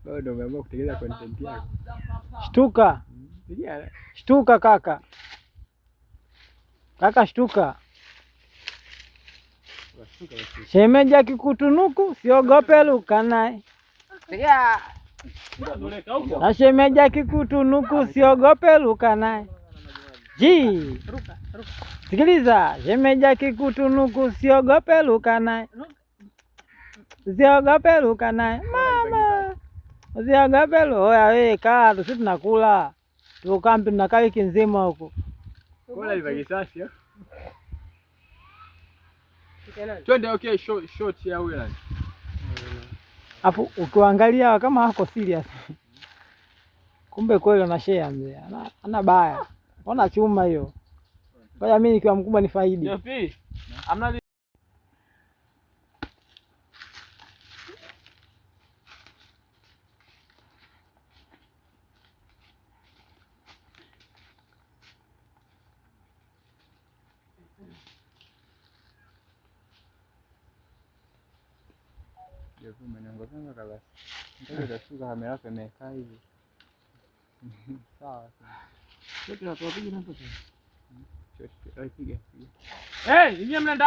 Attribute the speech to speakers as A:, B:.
A: Bado umeamua kutengeneza content yako.
B: Shtuka. Shtuka kaka. Kaka shtuka. Shemeji akikutunuku siogope luka naye. Na shemeji akikutunuku siogope luka naye. Ji. Sikiliza, shemeji akikutunuku siogope luka naye. Usiogope luka naye. Mama. Usiogope luka. Oya wewe kaa, sisi tunakula. Tuko kambi tunakaa wiki nzima huko.
A: Kola lipa kisasi. Twende okay, short short ya huyo.
B: Afu ukiangalia kama hako serious. Kumbe kweli ana share mzee. Ana baya. Ona chuma hiyo. Ngoja mimi nikiwa mkubwa ni faidi.
C: Amna.
A: Kamera yako imekaa hivi. Sawa.
C: Eh, nyinyi mnaenda